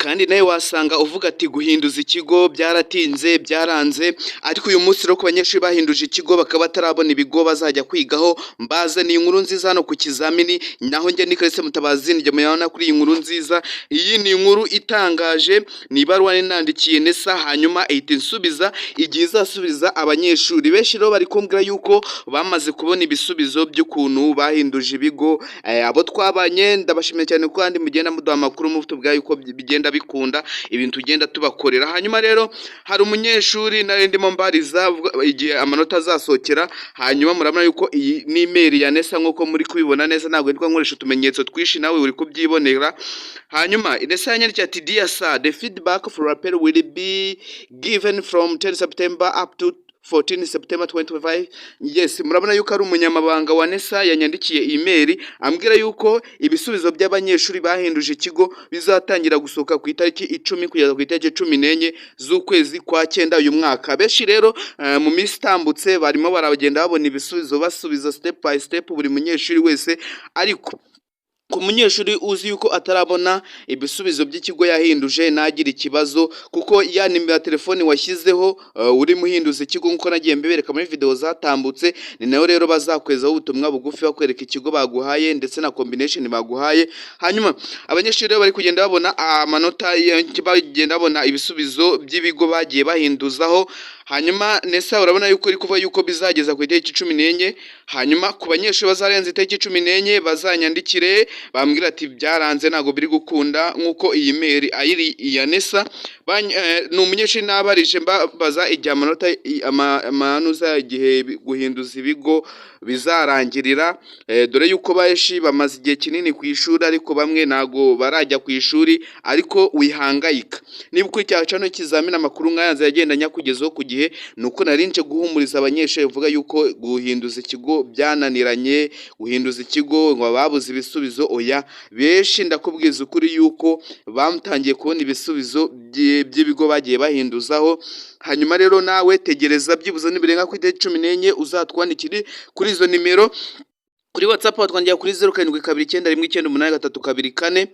Kandi nawe wasanga uvuga ati: "Guhinduza ikigo byaratinze, byaranze." Ariko uyu munsi rero, ku banyeshuri bahinduje ikigo bakaba batarabona ibigo bazajya kwigaho, mbazaniye inkuru nziza hano ku kizamini. Naho njye ni Kalise Mutabazi, njye muyabona kuri iyi nkuru nziza. Iyi ni inkuru itangaje, ni ibaruwa nandikiye NESA, hanyuma ihita insubiza igihe izasubiza abanyeshuri. Benshi rero bari kumbwira yuko bamaze kubona ibisubizo by'ukuntu bahinduje ibigo. Abo twabanye ndabashimiye cyane, kuko kandi mugenda muduha amakuru, mutubwira yuko bigenda bikunda ibintu tugenda tubakorera. Hanyuma rero hari umunyeshuri nari ndimo mbariza igihe amanota azasohokera. Hanyuma murabona yuko iyi ni email ya NESA, nk'uko muri kubibona neza. Ntabwo nitwa nkoresha utumenyetso twinshi, nawe uri kubyibonera. Hanyuma NESA yanyandikiye ati: "Dear sir, the feedback for appeal will be given from 10 September up to 14 September 2025." Yes, murabona yuko ari umunyamabanga wa NESA yanyandikiye email ambwira yuko ibisubizo by'abanyeshuri bahinduje ikigo bizatangira gusohoka ku itariki 10 kugeza ku itariki 14 z'ukwezi kwa cyenda uyu mwaka. Benshi rero mu minsi itambutse barimo baragenda babona ibisubizo, basubiza step by step buri munyeshuri wese. Ariko ku munyeshuri uzi yuko atarabona ibisubizo by'ikigo yahinduje, ntagire ikibazo, kuko ya nimero ya telefoni washyizeho urimo uhinduza ikigo, nk'uko nagiye mbibereka muri video zatambutse, ni nayo rero bazakwezaho ubutumwa bugufi bakwereka ikigo baguhaye ndetse na combination baguhaye. Hanyuma abanyeshuri rero bari kugenda babona amanota, bagenda babona ibisubizo by'ibigo bagiye bahinduzaho. Hanyuma NESA urabona yuko iri kuva yuko bizageza ku itariki 14. Hanyuma ku banyeshuri bazarenza itariki 14, bazanyandikire bambwira ati: "Byaranze, ntabwo biri gukunda," nk'uko iyi mail ayiri iya NESA. Ni umunyeshuri nabarije mbabaza igihe amanota amanuza, igihe guhinduza ibigo bizarangirira, dore yuko benshi bamaze igihe kinini ku ishuri, ariko bamwe ntago barajya ku ishuri. Ariko wihangayika, niba ukurikira channel ikizamini, amakuru nk'aya yagenda nyakugezaho ku gihe. Ni uko nari nje guhumuriza abanyeshuri bavuga yuko guhinduza ikigo byananiranye, guhinduza ikigo ngo babuze ibisubizo. Oya, benshi ndakubwiza ukuri yuko batangiye kubona ibisubizo by'ibigo bagiye bahinduzaho. Hanyuma rero nawe tegereza byibuze nibirenga ku itariki 14, uzatwandikire kuri izo nimero. Kuri WhatsApp watwandikira kuri 0729198324,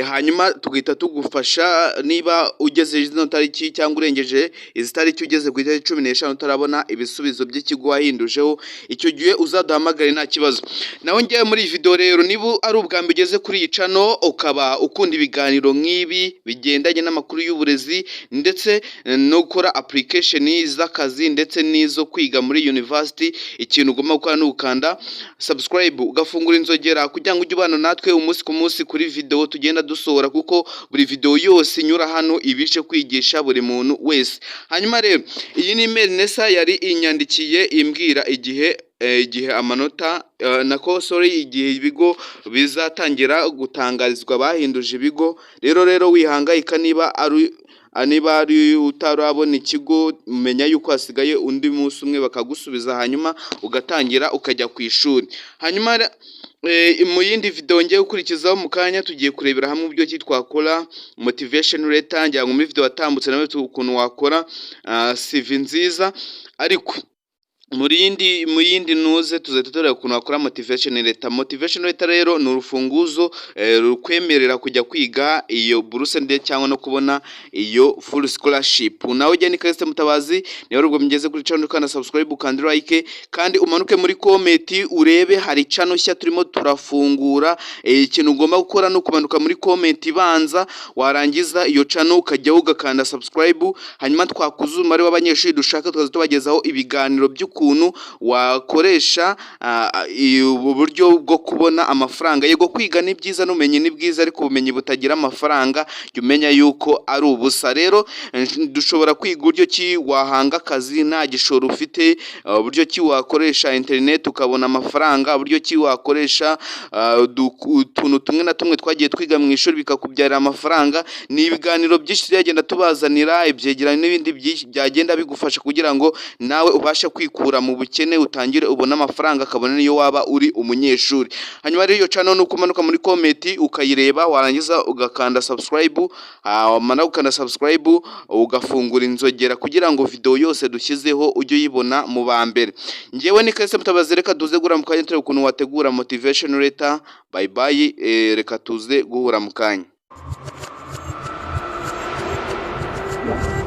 hanyuma tugahita tugufasha. Niba ugeze zino tariki cyangwa urengeje izi tariki, ugeze ku itariki 15 utarabona ibisubizo by'ikigo wahindujeho, icyo gihe uzaduhamagare, nta kibazo. Naho ngewe muri iyi video rero, niba ari ubwa mbere ugeze kuri iyi channel, ukaba ukunda ibiganiro nk'ibi bigendanye n'amakuru y'uburezi ndetse no gukora application z'akazi ndetse n'izo kwiga muri university, ikintu ugomba gukora ni ugukanda subscribe, ugafungura inzogera, kugira ngo ujye ubana natwe umunsi ku munsi kuri video tugenda dusohora, kuko buri video yose inyura hano ibije kwigisha buri muntu wese. Hanyuma rero iyi ni email NESA yari inyandikiye imbwira igihe amanota, nako sorry, igihe ibigo bizatangira gutangarizwa bahinduje ibigo. Rero wihangayika, niba ari utarabona ikigo, menya yuko hasigaye undi munsi umwe bakagusubiza, hanyuma ugatangira ukajya ku ishuri. Hanyuma mu yindi video ngiye gukurikizaho mu kanya, tugiye kurebera hamwe uburyo ki twakora motivation letter. Ngira ngo muri video watambutse nawe ukuntu wakora CV nziza, ariko mu yindi nuze tuzahita tureba ukuntu wakora motivation letter. Motivation letter rero ni urufunguzo rukwemerera kujya kwiga iyo buruse ndetse cyangwa no kubona iyo full scholarship. Nawe ujya ni Kaliste Mutabazi. Niba ari ubwo mugeze kuri channel, ukanda subscribe, ukanda like, kandi umanuke muri comment urebe hari channel nshya turimo turafungura. Ikintu ugomba gukora ni ukumanuka muri comment ibanza, warangiza iyo channel ukajyaho ugakanda subscribe. Hanyuma twakuza umubare w'abanyeshuri dushaka, tukaza tubagezaho ibiganiro by'ukuntu wakoresha ubu buryo bwo kubona amafaranga. Yego, kwiga ni byiza n'ubumenyi ni bwiza, ariko ubumenyi butagira amafaranga, jya umenya yuko ari ubusa. Rero dushobora kwiga uburyo ki wahanga akazi nta gishoro ufite, uburyo ki wakoresha interineti ukabona amafaranga, uburyo ki wakoresha utuntu tumwe na tumwe twagiye twiga mu ishuri bikakubyarira amafaranga. Ni ibiganiro byinshi tuzagenda tubazanira, ibyegeranyo n'ibindi byinshi byagenda bigufasha kugira ngo nawe ubashe kwikura mu bukene, utangire ubone amafaranga, kabone niyo waba uri umunyeshuri. Hanyuma rero iyo channel ni uko umanuka muri comment ukayireba, warangiza ugakanda subscribe, wamara gukanda subscribe ugafungura inzogera, kugira ngo video yose dushyizeho ujye uyibona mu ba mbere. Njyewe ni Kalisa Mutabazi. Reka tuze guhura mu kanya turebe ukuntu wategura motivation letter. Bye bye, reka tuze guhura mu kanya. Rwanda.